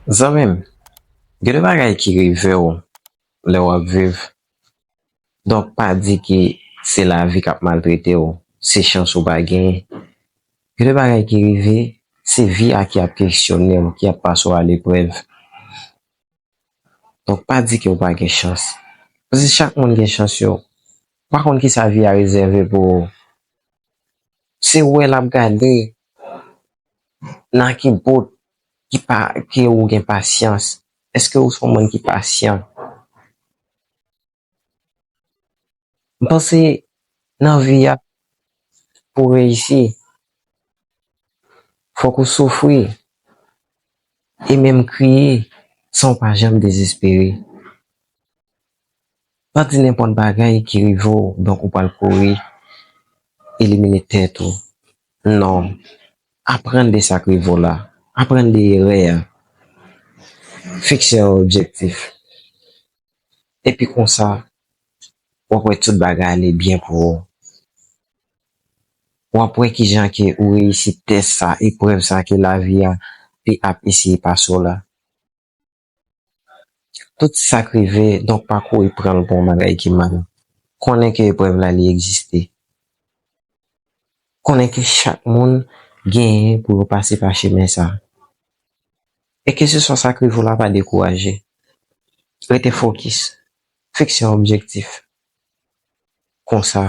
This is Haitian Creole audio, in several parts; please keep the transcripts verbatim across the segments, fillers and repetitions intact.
Zanmi m, gen de bagay ki rive w lè w ap viv. Donk, pa di ke se lavi k ap maltrete w, se chans ou pa genyen. Gen de bagay ki rive, se vi a ki ap kesyone w, ki ap pase w aleprèv. Donk, pa di ke w pa gen chans. Paske chak moun gen chans yo. Ou pa konn kisa vi a rezève pou ou. Se wè l ap gade nan ki bout ki pa, ke ou gen pasyans. Èske ou se yon moun ki pasyan? M panse nan vi a, pou w reyisi, fòk ou soufri e menm kriye san w pa janm dezespere. Pa di nenpòt bagay ki rive w, donk ou pral kouri elimine tèt ou. Non. Aprann de sa k rive w la. Aprann de erè a. Fikse yon objektif. Epi konsa, w ap wè tout bagay ale byen pou ou. W ap wè kijan ke ou reyisi tès sa, eprèv sa ke lavi a te ap eseye pase w la. Tout sa k rive, donk pa kouri pran l pou yon bagay ki mal. Konnen ke eprèv la, li egziste. Konnen ke chak moun genyen pou yo pase pa chemen sa. E keseswa sa k rive w la, pa dekouraje. Rete fokis. Fikse yon objektif. Konsa,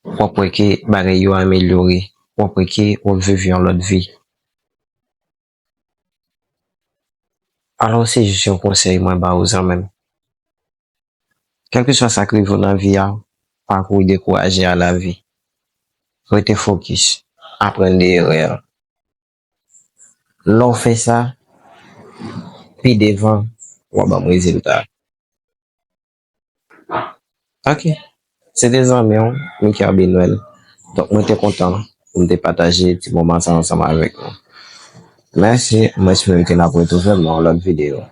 w ap wè ke bagay yo amelyore. W ap wè ke w ap viv yon lòt vi. Alò, se jis yon konsèy mwen ba ou, zanmi m. Kèlkeswa sa k rive w nan vi a, pa kouri dekouraje a lavi. Rete fokis, aprann de erè a. Lè w fè sa, pi devan, w a ban m rezilta. Ok. Se te zanmi w, Miker Benuel. Donk, mwen te kontan pou m te pataje ti moman sa ansanm avèk nou. Mèsi, mwen espere ke n ap retwouve m nan yon lòt videyo.